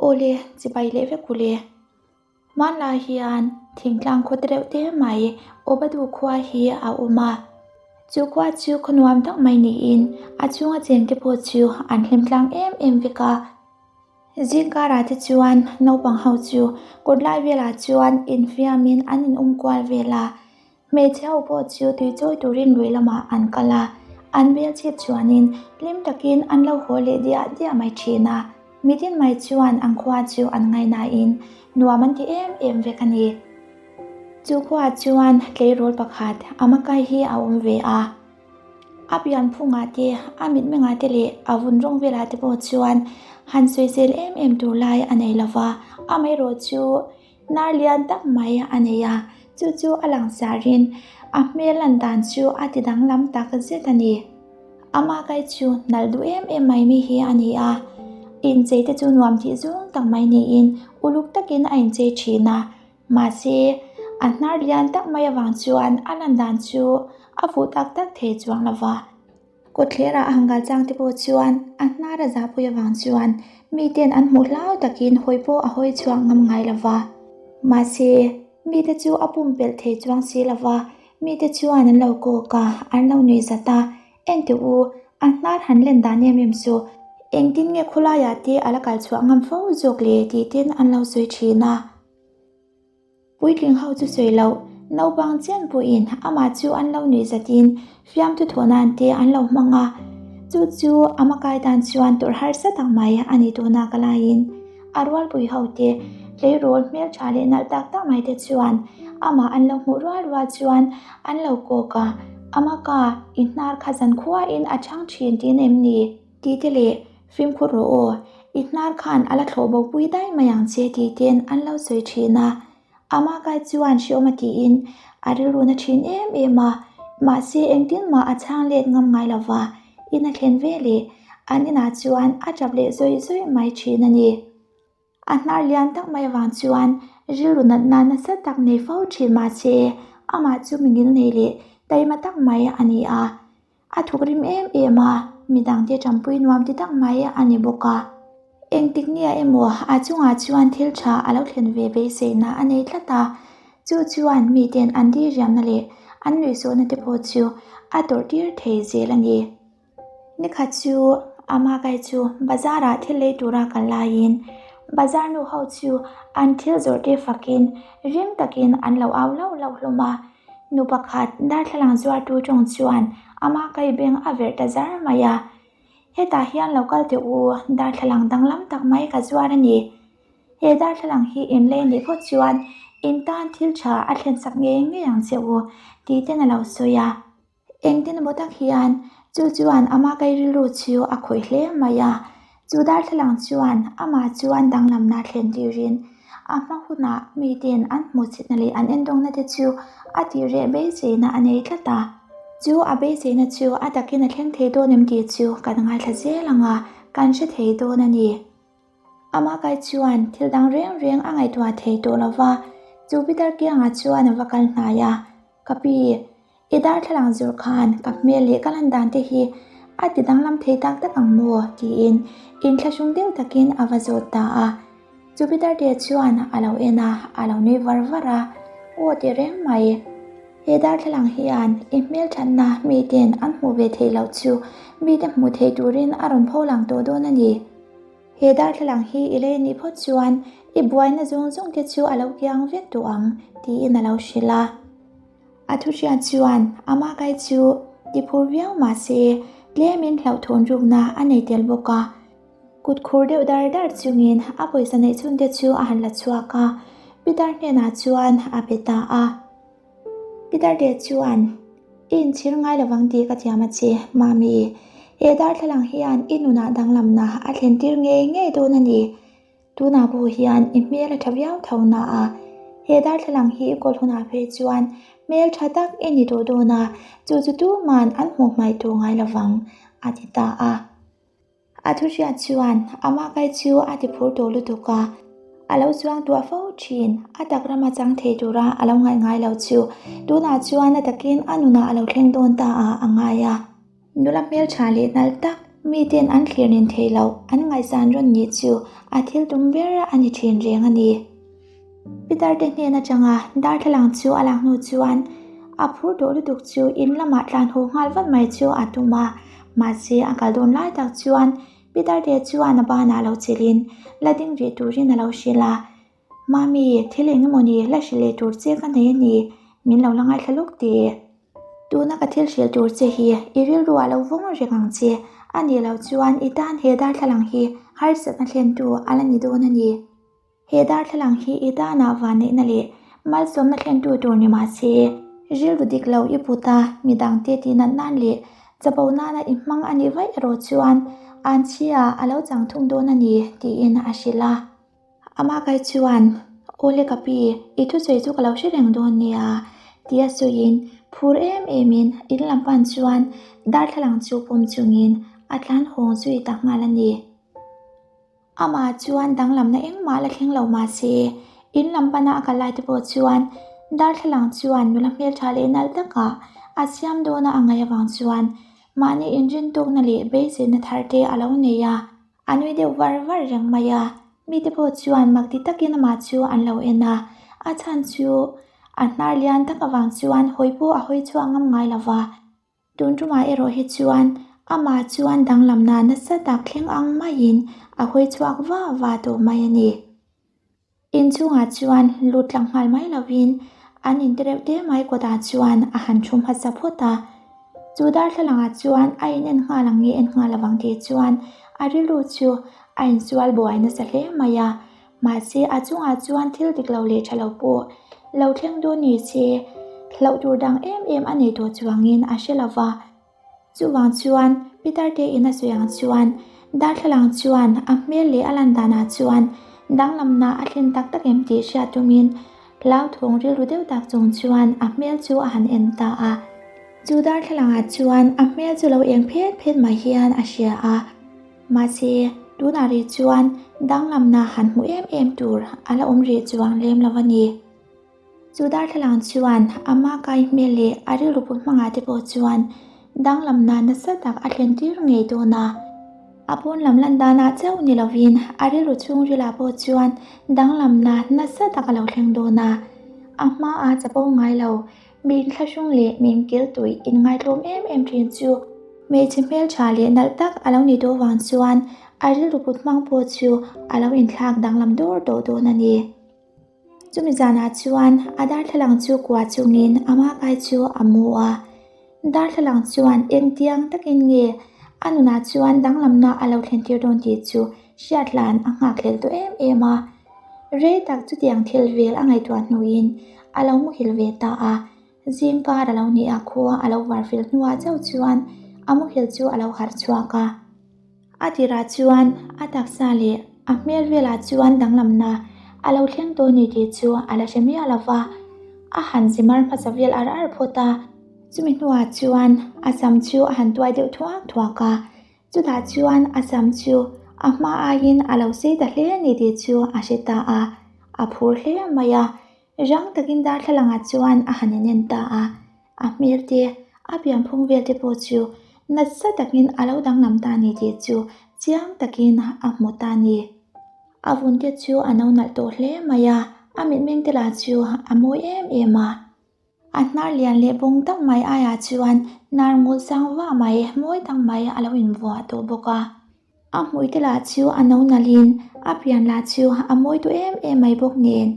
Awle, chibai leh vek ule. Hmanlai hian thingtlang khaw te reuh te mai Obadu khua hi a awm a. Chu khua chu khaw nuam tak mai niin a chhunga chengte pawh chu an hlim tlang em em vek a. Zingkarah te chuan naupang ho chu kawt lai velah chuan infiamin an in um kual vel a. Hmeichhe ho pawh chu tui chawi turin lui lamah an kal a, an bel chhip chuanin hlim takin an lo haw leh diah diah mai thin a. Mitin mai chuan an khua chu an ngaihnain nuam an ti em em vek a ni. Chu khuaah chuan tleirawl pakhat Amakai hi a awm ve a. A pian phungah te, a mitmengah te leh a vun rawng velah te pawh chuan han sawisel em em tur lai a nei lo va, amaherawhchu Hnar lian tak mai a nei a, chu chu a langsarin a hmel lan dan chu a ti danglam tak zet a ni. Ama kai chu nalh duh em em mai mi hi a ni a, inchei te chu nuam tih zawng tak mai niin uluk takin a inchei thin a, mahse a hnar lian tak mai avang chuan a lan dan chu a fuh tak tak thei chuang lo va. Kawtthlerah a hangal chang te pawh chuan a hnar a zahpui avang chuan miten an hmuh hlau takin hawi pawh a hawi chhuak ngam ngai lo va. Mahse, mite chu a pumpelh thei chuang si lo va, mite chuan an lo kawk a, an lo nuih zat a, Enteh u, a hnar han len dan em em chu engtin nge khawlaiah te a la kal chhuah ngam fo zawk le tih ten an lo sawi thin a. Puitling ho chu sawi loh, naupang chian pawhin amah chu an lo nuih zatin fiamthu thawh nan te an lo hmang a, chu chu a hmakai tan chuan tawrh harsa tak mai a ni tawh nak alaiin a rualpui ho te tleirawl hmeltha leh nalh tak tak mai te chuan amah an lo hmuh rual rual chuan an lo kawk a, Amaka, i hnar kha zankhuain a chhang thin tiin em ni? Tih te leh fimkhur rawh aw, i hnar khan a la thlawh bo pui daih mai ang che tih ten an lo sawi thin a. Ama kai chuan hreawm a tiin a rilru na thin em em a, mahse engtin mah a chhang let ngam ngai lo va, in a thlen ve leh an inah chuan a tap leh zawih zawih mai thin a ni. A hnar lian tak mai avang chuan rilru natna nasa tak nei fo thin mahse amah chu mi ngil nei leh taima tak mai a ni a. A thuk rim em em a, midangte tanpui nuam ti tak mai a ni bawk a. Engtik nia emaw a chungah chuan thil tha a lo thlen ve beiseina a nei tlat a, chu chuan miten an diriamna leh an nuihsawhna te pawh chu a tawrh tir thei zel a ni. Nikhat chu Amakai chu bazar ah thil lei tura kal laiin bazar nu ho chu an thil zawrh te fakin ring takin an lo au lauh lauh hlawm a. Nu pakhat darthlalang zuartu tawng chuan Amakai beng a verh ta zar mai a. Hetah hian lo kal teh u, darthlalang danglam tak mai ka zuar a ni. He darthlalang hi in lei nih phawt chuan in tan thil tha a thlen sak ngei ngei ang che u, tih ten a lo sawi a. Engtin emaw tak hian chu chuan ama kai rilru chu a khawih hle mai a, chu darthlalang chuan amah chuan danglamna thlen tirin a hma hunah miten an hmuhchhitna leh an endawngna te chu a tih reh beiseina a nei tlat a. Chu a beiseina chu a takin a thleng thei dawn em tih chu kan ngaithla zel ang a, kan hre thei dawn a ni. Amah kai chuan thil dang reng reng a ngaihtuah thei tawh lo va, chu pitar kiangah chuan a va kal hnai a, Ka pi, i darthlalang zur khan ka hmel leh ka lan dan te hi a ti danglam thei tak tak ang maw? tiin inthlahrung deuh takin a va zawt ta a. Chu pitar te chuan a lo en a, a lo nui var var a, Aw ti reng mai. He darthlalang hian i hmel thatna miten an hmuh ve theih loh chu mite hmuh theih turin a rawn pho lang tawh dawn a ni. He darthlalang hi i lei nih phawt chuan i buaina zawng zawng te chu a lo kiang vek duh ang, tiin a lo hrilh a. A thuhriat chuan ama kai chu ti phur viau mah se tlemin hlauhthawn rukna a nei tel bawk a. Kut khur deuh dar dar chungin a pawisa neih chhun te chu a han la chhuak a, Pitar hnenah chuan a pe ta a. Pitar te chuan, I inchhir ngai lovang tih ka thiam a che, Mami. He darthlalang hian i nunah danglamna a thlen tir ngei ngei dawn a ni. Tunah pawh hian i hmel a tha viau tho na a, he darthlalang hi i kawl hunah phei chuan hmel tha tak i ni tawh dawn a, chu chu tuman an hmuh hmaih tawh ngai lovang, a ti ta a. A thuhriat chuan amah kai chu a ti phur tawh lutuk a, a lo chuang tuah fo thin. A tak rama chang thei tura a lo ngaih ngai lo chu tunah chuan a takin a nunah a lo thleng dawn ta a a ngai a. Nula hmeltha leh nalh tak Miten an thlir nin theih loh an ngaihsan rawn nih chu a thil tum ber a ni thin reng a ni. Pitar te hnen atanga darthlalang chu a lak hnu chuan a phur tawh lutuk chu in lamah tlan haw nghal vat mai chu a tum a, mahse a kal dawn lai tak chuan Pitar te chuan a banah lo chelhin la ding rih turin a lo hrilh a, Mami, thil eng emaw ni la hrilh leh tur che ka nei a ni, min lo la ngaithla lawk teh. Tuna ka thil hrilh tur che hi i rilru ah lo vawng reng ang che, a nih loh chuan i tan he darthlalang hi harsatna thlentu a la ni dawn a ni. He darthlalang hi i tanah vanneihna leh malsawmna thlentu tur ni mah se, rilru dik lo i put a, midangte tihnat nan leh chapo nana i hmang a nih vaih erawh chuan anchhia a lo chang thung dawn a ni, tiin a hrilh a. Amah kai chuan, Awle ka pi, i thusawi chu ka lo hre reng dawn nia, tia sawiin phur em emin in lam pan chuan darthlalang chu pawm chungin a tlan hawng zui ta nghal a ni. Amah chuan danglamna engmah la thleng lo mah se, in lam pana a kal lai te pawh chuan darthlalang chuan nula hmeltha leh nalh takah a siam dawna a ngaih avang chuan mahni inrintawkna leh beiseina thar te a lo nei a. A nui deuh var var reng mai a, mite pawh chuan mak ti takin amah chu an lo en a, a chhan chu a hnar lian tak avang chuan hawi pawh a hawi chhuah ngam ngai lo va. Tun tumah erawh hi chuan amah chuan danglamna nasa tak thleng ang maiin a hawi chhuak va va tawh mai a ni. Inchungah chuan lut tlang nghal mai lovin an inte reuh te mai kawtah chuan a han thu hmasa phawt a. Chu darthlalangah chuan a in en nghal ang nge en nghal avang tih chuan a rilru chu a insual buai nasa hle mai a. Mahse a chungah chuan thil dik lo leh tha lo pawh lo thleng dawn ni se hlauh tur dang em em a nei tawh chuangin a hre lova. Chuvang chuan Peter te in a sawi ang chuan darthlalang chuan a hmel leh a lan danah chuan danglamna a thlen tak tak em tih hriat tumin hlauthawng rilru deuh tak chung chuan a hmel chu a han en ta a. Chu darthlalangah chuan a hmel chu lo eng phet phet mai hian a hria a. Mahse tunah rih chuan danglamna han hmu em em tur a la awm rih chuang lem lo a ni. Chu darthlalang chuan ama kai hmel leh a rilru put hmangah te pawh chuan danglamna nasa tak a thlen tir ngei dawn a. A pawn lam lan danah chauh ni lovin a rilru chhungrilah pawh chuan danglamna nasa tak a lo thleng dawn a. A hmaah chapo ngai lo, min thlahrung leh min kiltuih inngaitlawm em em thin chu hmeichhe hmeltha leh nalh tak a lo ni tawh vang chuan a rilru put hmang pawh chu a lo inthlak danglam dawr tawh dawn a ni. Chumi zanah chuan a darthlalang chu kua chungin ama kai chu a mu a. Darthlalang chuan engtiang takin nge a nunah chuan danglamna a lo thlen tir dawn tih chu hriat hlan a nghakhlel tawh em em a. Rei tak chutiang thil vel a ngaihtuah hnuin a lo muhil ve ta a. Zing kar a lo nih a khua a lo var fel hnuah chauh chuan a muhil chu a lo harh chhuak a. A tirah chuan a taksa leh a hmel velah chuan danglamna a lo thleng tawh ni tih chu a la hre miah lo va, a han zi mar hmasa vel ar ar phawt a, chumi hnuah chuan a sam chu a han tuai deuh thuak thuak a, chutah chuan a sam chu a hma aiin a lo sei ta hle ni tih chu a hre ta a, a phur hle mai a, rang takin darthlalangah chuan a han inen ta a. A hmel te, a pianphung vel te pawh chu nasa takin a lo danglam ta ni tih chu chiang takin a hmu ta ni. A vun te chu a no nalh tawh hle mai a, a mitmeng te lah chu a mawi em em a. A hnar lian leh bawng tak mai aiah chuan hnar ngul sang vah mai, mawi tak mai a lo invuah tawh bawk a. A hmui te lah chu a no nalhin a pian lah chu a mawi duh em em mai bawk nen.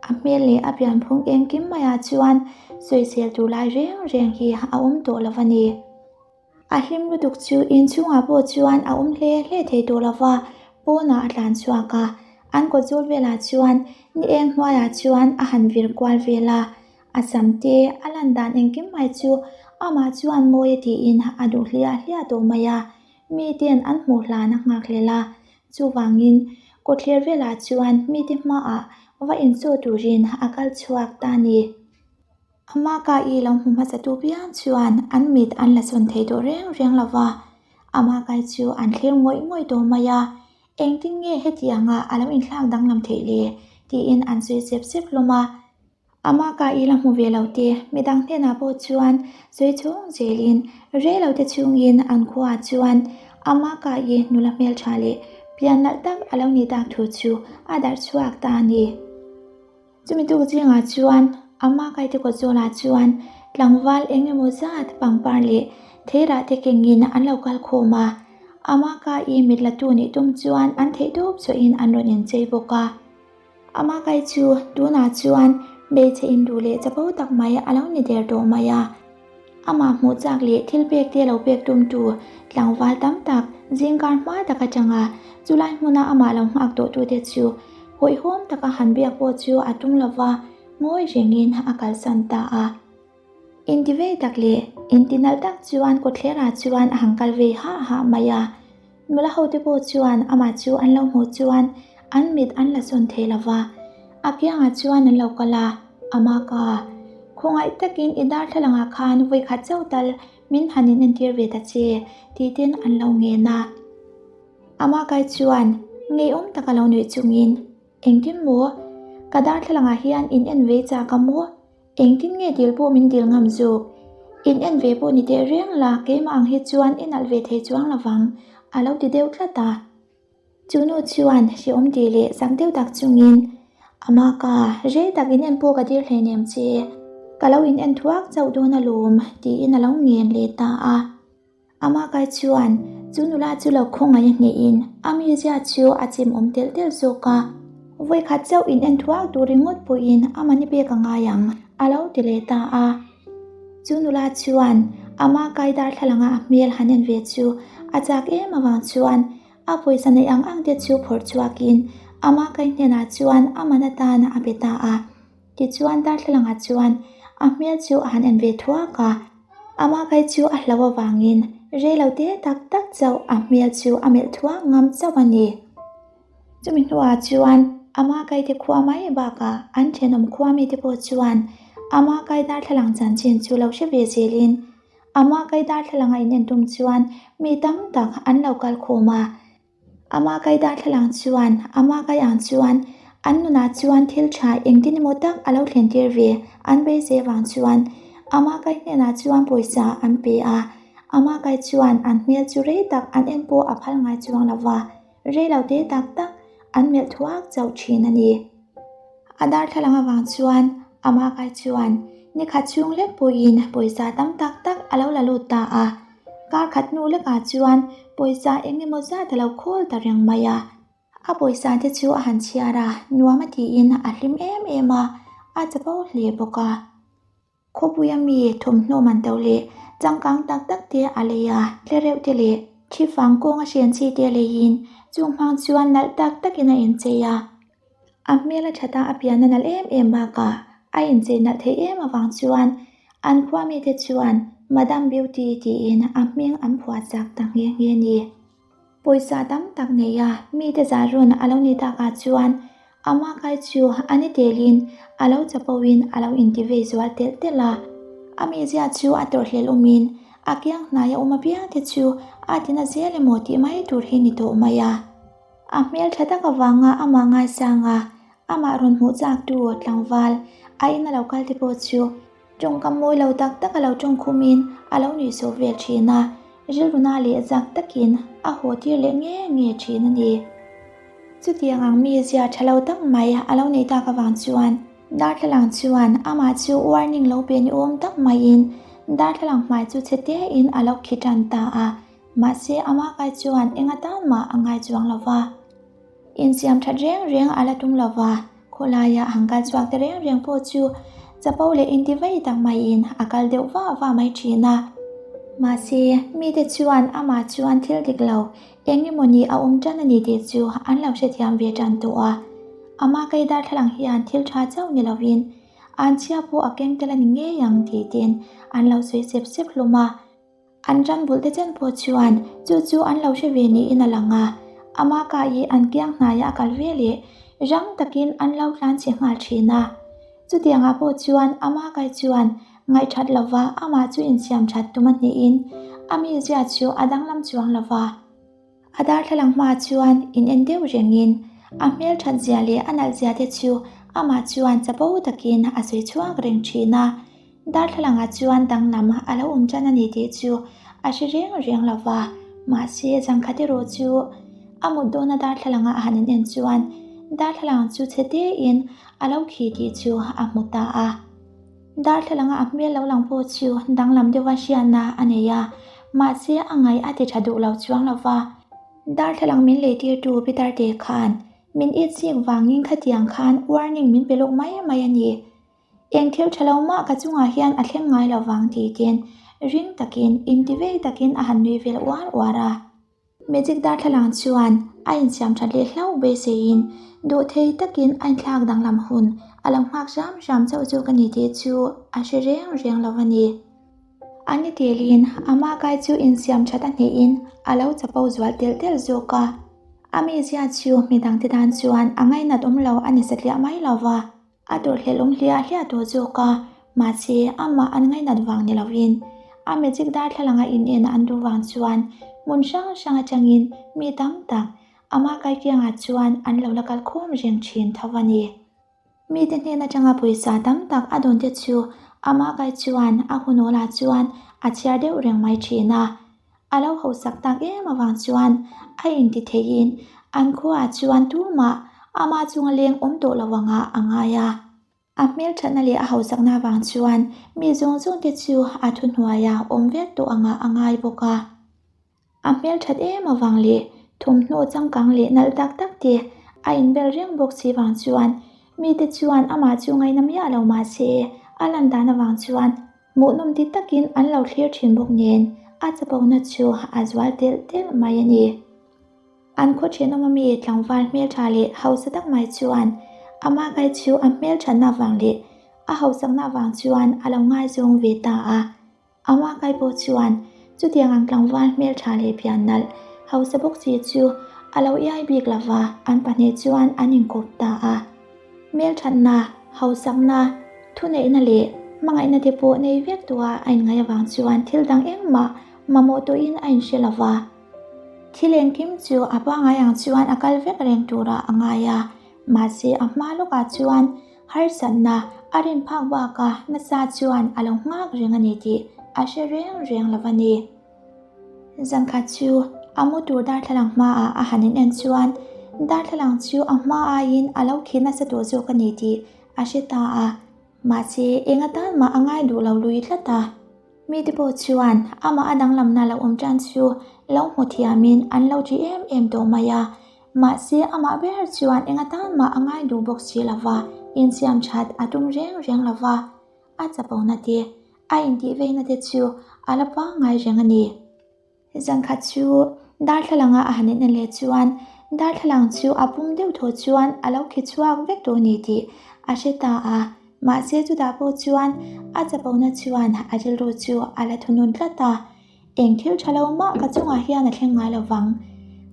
A hmel leh a pianphung engkim maiah chuan sawisel tur lai reng reng hi a awm tawh lo a ni. A hlim lutuk chu inchhungah pawh chuan a awm hle hle thei tawh lo va, pawnah a tlan chhuak a. An kawt zawl velah chuan ni eng hnuaiah chuan a han vir kual vel a. A sam te a lan dan engkim mai chu amah chuan mawi a tiin a duh hliah hliah tawh mai a. Mite'n an hmuh hlan a nghak hlel a, chuvangin kawtthler velah chuan mite hmaah va insaw turin a kal chhuak ta a ni. Ama ka i lo hmu hmasa tu piang chuan an mit an la sawn thei tawh reng reng lo va, ama kai chu an thlir ngawih ngawih tawh mai a, engtin nge hetianga a lo inthlak danglam theih le tiin an sawi sep sep hlawm a. Amah ka i la hmu ve lo te, midang hnenah pawh chuan sawi chhung zelin rei lo te chhungin an khuaah chuan Amaka-i nula hmeltha leh pian nalh tak a lo nih tak thu chu a darh chhuak ta a ni. Chumi tuk zingah chuan Amaka-i te kawt zawlah chuan tlangval eng emaw zat pangpar leh theirah te kengin an lo kal khawm a. Amaka-i mit la tu nih tum chuan an theihtawp chawhin an rawn inchei bawk a. Amakai chu tunah chuan hmeichhe induh leh chapo tak mai a lo ni der tawh mai a. Amah hmuh chak leh thil pek te lo pek tumtu tlangval tam tak zingkar hma tak atanga chulai hmuna amah lo nghak tawh tute chu hawihhawm taka han biak pawh chu a tum lova ngawi rengin a kalsan ta a. Inti vei tak leh inti nalh tak chuan kawtthlerah chuan a han kal vei hah hah mai a. Nula hote pawh chuan amah chu an lo hmuh chuan an mit an la sawn thei lo va, a kiangah chuan an lo kal a, Amaka, khawngaih takin i darthlalangah khan vawikhat chauh tal min han in entir ve ta che, tih ten an lo ngen a. Amakai chuan ngeiawm taka lo nuih chungin, Engtin maw? Ka darthlalangah hian in en ve chak a maw? Engtin nge dil pawh min dil ngam zawk? In en ve pawh ni teh reng la, keimah ang hi chuan i nalh ve thei chuang lovang, a lo ti deuh tlat a. Chu nu chuan hreawm tih leh zak deuh tak chungin, Amaka, rei tak in en pawh ka dir hleinem che, ka lo in en thuak chauh dawn alawm, tiin a lo ngen leh ta a. Amah kai chuan chu nula chu lo khawngaih a hnehin a mizia chu a chim awm telh telh zawk a, vawikhat chauh in en thuak tur ringawt pawhin a mani pek a ngai ang a lo ti leh ta a. Chu nula chuan amah kai darthlalanga a hmel han en ve chu a chak em avang chuan a pawisa neih ang ang te chu phawrh chhuakin amah kai hnenah chuan a man atan a pe ta a. Tichuan darthlalangah chuan a hmel chu a han en ve thuak a, amah kai chu a hlo avangin rei lo te tak tak chauh a hmel chu a melh thuak ngam chauh a ni. Chumi hnuah chuan amah kai te khua mai bakah an thenawm khua mite pawh chuan amah kai darthlalang chanchin chu lo hre ve zelin amah kai darthlalanga in en tum chuan mi tam tak an lo kal khawm a. Amah kai darthlalang chuan amah kai ang chuan an nunah chuan thil tha engtin emaw tak a lo thlen tir ve an beisei avang chuan amah kai hnenah chuan pawisa an pe a, amah kai chuan an hmel chu rei tak an en pawh a phal ngai chuang lo va, rei lo te tak tak an melh thuak chauh thin a ni. A darthlalang avang chuan amah kai chuan ni khat chhung lek pawhin pawisa tam tak tak a lo la lut ta a. Kar khat hnu lekah chuan pawisa eng emaw zat a lo khawl ta reng mai a. A pawisa te chu a han chhiar a, nuam a tiin a hlim em em a, a chapo hle bawk a. Khawpuia mi thawmhnaw man to leh changkang tak tak te a lei a, tlereuh te leh thi fang kawnga hrian chi te leiin chung hmang chuan nalh tak takin a inchei a. A hmel a that a, a pian a nalh em em bakah a inchei nalh theih em avang chuan an khua mite chuan Madam Beauty tiin a hming an phuah chak ta nghe nghe a ni. Pawisa tam tak nei a, mite zah rawn a lo ni takah chuan ama kai chu a ni telin a lo chapoin a lo inti vei zual telh telh a. A mizia chu a tawrhhlelh awmin a kiang hnaia awm apiangte chu a tina zel emaw tih mai tur hi ni tawh mai a. A hmel tha tak avanga amah ngaisang a, amah rawn hmuh chaktu tlangval a in a lo kal te pawh chu tawngkam mawi lo tak tak a lo tawng khumin a lo nuihsawh vel thin a, rilruna leh zak takin a haw tir leh nge nge thin a ni. Chutiang ang mi zia tha lo tak mai a lo nei tak avang chuan darthlalang chuan amah chu warning lo pe ni awm tak maiin darthlalang hmai chu chhe tein a lo khi tan ta a. Mahse, amah kai chuan eng atan mah a ngai chuang lo va. Insiam that reng reng a la tum lo va, khawlaia han kal chhuak te reng reng pawh chu chapo leh inti vei tak maiin a kal deuh vah vah mai thin a. Mahse, mite chuan amah chuan thil dik lo eng emawni a awm tan a ni tih chu an lo hrethiam ve tan tawh a. Amah kai darthlalang hian thil tha chauh ni lovin an chhia pawh a keng tel a ni ngei ang tih ten an lo sawi sep sep hlawm a. An ram bulh te chen pawh chuan chu chu an lo hre ve niin a lang a, amah kah i an kiang hnaia a kal ve leh rang takin an lo tlan chhe nghal thin a. Chutiangah pawh chuan amah kai chuan ngaihthat lova amah chu insiam that tum a hnehin a mizia chu a danglam chuang lova. A darthlalang hmaah chuan in en deuh rengin a hmel that zia leh a nalh zia te chu amah chuan chapo takin a sawi chhuak reng thin a. Darthlalangah chuan danglam a lo awm tan a ni tih chu a hre reng reng lo va. Mahse, zangkhat erawh chu a mut dawna darthlalanga a han in en chuan darthlalang chu chhe tein a lo khi tih chu a hmu ta a. Darthlalanga a hmel lo lang pawh chu danglam deuha hriatna a nei a, mahse a ngaih a ti tha duh lo chuang lo va. Darthlalang min leitirtu Peter te khan min itsik vangin khatiang khan warning min pe lawk mai mai a ni. Eng thil tha lo mah ka chungah hian a thleng ngai lo vang tih ten ring takin intivei takin a han nui vel uar uar a. Magic darthlalang chuan a insiam that leh hlauh beiseiin duh thei takin a inthlak danglam hun a lo nghak hram hram chauh chu ka ni tih chu a hre reng reng lo a ni. A ni telin amah kai chu insiam that a hnehin a lo chapo zual telh telh zawk a. A mizia chu midangte tan chuan a ngainat awm lo a ni satliah mai lo va. A tawrhhlelh awm hliah hliah tawh zawk a, mahse amah an ngainat vang ni lovin a magic darthlalanga in en an duh vang chuan hmun hrang hrang atangin mi tam tak amah kaikiangah chuan an lo la kal khawm reng thin tho a ni. Mite hnen atanga pawisa tam tak a dawn te chu amah kai chuan a hunawlah chuan a chhiar deuh reng mai thin a. A lo hausak tak em avang chuan a inti theiin an khuaah chuan tumah amah chunga leng awm tawh lo angah a ngai a. A hmelthatna leh a hausakna avang chuan mi zawng zawngte chu a thuhnuaia awm vek tawh angah a ngai bawk a. A hmelthat em avang leh thawmhnaw changkang leh nalh tak tak te a inbel reng bawk si vang chuan mite chuan amah chu ngaina miah lo mahse a lan dan avang chuan Hmuhnawm ti takin an lo thlir thin bawk nen a chapona chu a zual telh telh mai a ni. An khaw thenawm ami tlangval hmeltha leh hausa tak mai chuan amah kai chu a hmelthatna avang leh a hausakna avang chuan a lo ngaizawng ve ta a. Amah kai pawh chuan chutiang ang tlangval hmeltha leh pian nalh hausa bawk si chu a lo iai bik lova an pahnih chuan an inkawp ta a. Hmelthatna, hausakna, thuneihna leh hmangaihna te pawh nei vek tua a inngaih avang chuan thil dang engmah mamawh tawhin a inhre lo va. Thil engkim chu a pangngai ang chuan a kal vek reng turah a ngai a, mahse a hma lawkah chuan harsatna a rin phak baka nasa chuan a lo nghak reng a ni tih a hre reng reng lo a ni. Zankhat chu a mu tur darthlalang hmaah a han in en chuan darthlalang chu a hma aiin a lo khi nasa tawh zawk a ni tih a hre ta a, mahse eng atan mah a ngai duh lo lui tlat a. Mite pawh chuan amah a danglamna lo awm tan chu lo hmu thiamin an lo ṭi em em tawh mai a, mahse amah ber chuan eng atan mah a ngai duh bawk si lo va, insiam ṭhat a tum reng reng lo va. A chapona te, a intihveina te chu a la pangngai reng a ni. Zankhat chu darthlalanga a han en leh chuan darthlalang chu a pum deuh thaw chuan a lo khi chhuak vek tawh a ni tih a hre ta a. Mahse chutah pawh chuan a chapona chuan a rilru chu a la thunun tlat a. Eng thil tha lo mah ka chungah hian a thleng ngai lo vang.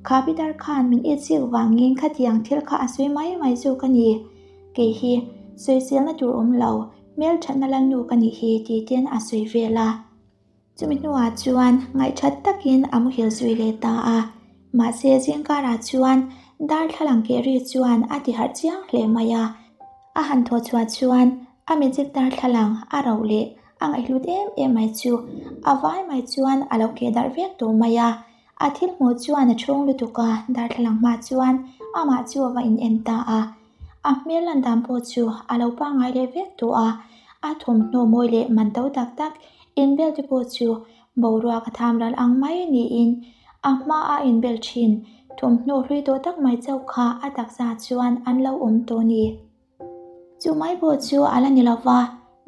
Kha Peter khan min itsik vangin khatiang thil kha a sawi mai mai zawk a ni. Kei hi sawiselna tur awm lo, hmelthatna lalnu ka nih hi tih ten a sawi vel a. Chumi hnuah chuan ngaihthat takin a muhil zui leh ta a. Mahse zingkarah chuan darthlalang keh ri chuan a ti harh chiang hle mai a. A han thaw chhuah chuan a magic darthlalang a rauh leh a ngaihhlut em em mai chu a vai mai chuan a lo keh darh vek tawh mai a. A thil hmuh chuan a chhung lutuk a, darthlalang hma chuan amah chu a va in en ta a. A hmel lan dan pawh chu a lo pangngai leh vek tawh a, a thawmhnaw mawi leh man to tak tak inbel te pawh chu boruak a tham ral ang mai niin a hma a inbel thin thawmhnaw hlui tawh tak mai chauh kha a taksa chuan an lo awm tawh a ni. Chu mai pawh chu a la ni lo va,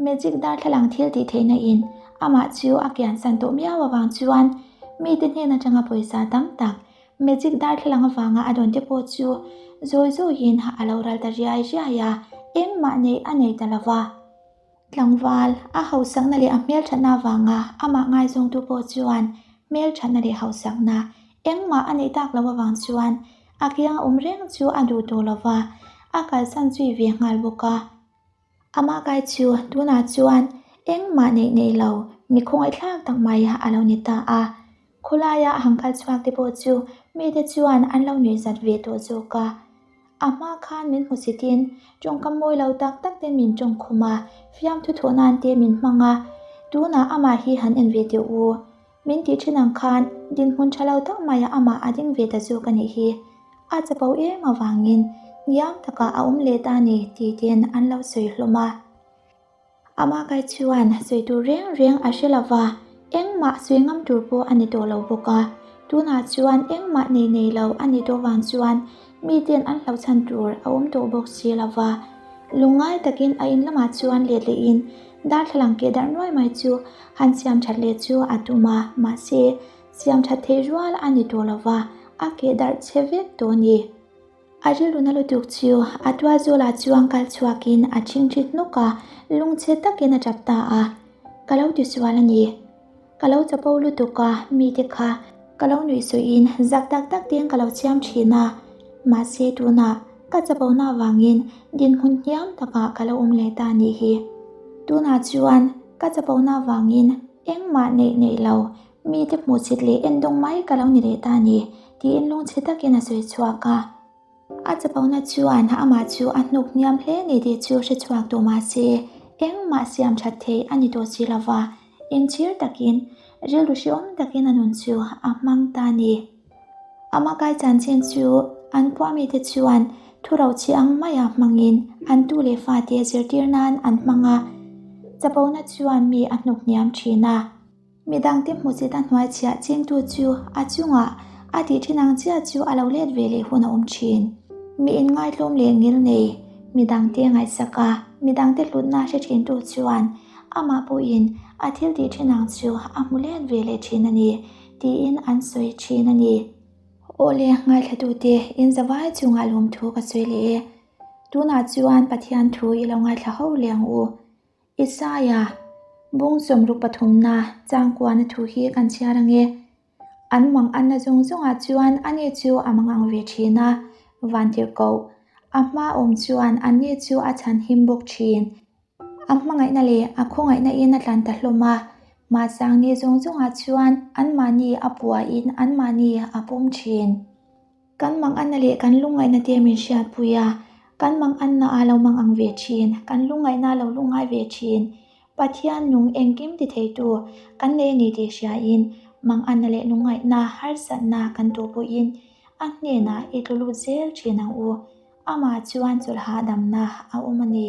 magic darthlalang thil tih theihna in amah chu a kiansan tawh miau avang chuan mite hnen atanga pawisa tam tak Magic darthlalang avanga a dawn te pawh chu zawi zawiin a lo ral ta riai riai a, engmah neih a nei ta lo va. Tlangval, a hausakna leh a hmelthatna avanga amah ngaizawngtu pawh chuan hmelthatna leh hausakna engmah a neih tak loh avang chuan a kianga awm reng chu a duh tawh lo va, a kalsan zui ve nghal bawk a. Amah kai chu tunah chuan engmah neih nei lo mi khawngaihthlak tak mai a lo ni ta a. Khawlaia a han kal chhuak te pawh chu mite chuan an lo nuihzat ve tawh zawk a. A hma khan min hmusitin tawngkam mawi lo tak tak ten min tawngkhum a, fiamthu thawh nan te min hmang a, tunah amah hi han en ve teh u. Min tih thin ang khan dinhmun tha lo tak maiah amah a ding ve ta zawk a nih hi. A chapo em avangin hniam takah a awm leh ta a ni tih ten an lo sawi hlawm a. Amah kai chuan sawi tur reng reng a hre lo va, engmah sawi ngam tur pawh a ni tawh lo bawk a. Tunah chuan engmah nei nei lo a nih tawh vang chuan miten an hlauhchhan tur a awm tawh bawk si lo va. Lungngai takin a in lamah chuan let lehin darthlalang keh darh nuai mai chu han siam that leh chu a tum a, mahse siam that theih rual a ni tawh lo va, a keh darh chhe vek tawh a ni. A rilru na lutuk chu a tualzawlah chuan kal chhuakin a chingchit hnawk a, lungchhe takin a tap ta a, Ka lo tisual a ni. Ka lo chapo lutuk a, mite kha ka lo nuih suihin zak tak tak ten ka lo chhiam thin a, mahse tunah ka chapona avangin dinhmun hniam takah ka lo awm leh ta a nih hi. Tunah chuan ka chapona avangin engmah neih neih lo mite hmuhchhit leh endawng mai ka lo ni leh ta a ni tiin lungchhe takin a sawi chhuak a. A chapona chuan amah chu a hnuk hniam hle ni tih chu hre chhuak tawh mah se, engmah siam that thei a ni tawh si lo va, inchhir takin, rilru hrehawm takin a nun chu a hmang ta a ni. Amah kai chanchin chu an khua mite chuan thurochhi ang maia hmangin an tu leh fate zirtir nan an hmang a, chapona chuan mi a hnuk hniam thin a. Midangte hmusit a hnuai chhiah chingtu chu a chungah a tih thin ang chiah chu a lo let ve leh hun a awm thin. Mi inngaitlawm leh ngil nei, midangte ngaihsak a, midangte hlutna hre thintu chuan amah pawhin a thil tih thin ang chu a hmu let ve leh thin a ni, tiin an sawi thin a ni. Awle, ngaithlatute, in zavai chungah lawmthu ka sawi leh e. Tunah chuan Pathian thu i lo ngaithla ho leh ang u. Isaia, bung sawmruk pathumna changkuana thu hi kan chhiar ang e. An mang anna zawng zawngah chuan ani chu a mangang ve thin a, vantirhkoh a hma awm chuan ani chu a chhan him bawk thin. A hmangaihna leh a khawngaihna in a tlan ta hlawm a, mahsang ni zawng zawngah chuan anmahni a puahin anmahni a pawm thin. Kan mang anna leh kan lungngaihna te min hriatpui a, kan mang anna a lo mang ang ve thin, kan lungngaihna a lo lungngai ve thin. Pathian nung engkim ti theitu kan nei a ni tih hriain mang anna leh lungngaihna harsatna kan tuh pawhin a hnenah i tlu lut zel thin ang u. Amah chuan chawlh hahdamna a awm a ni.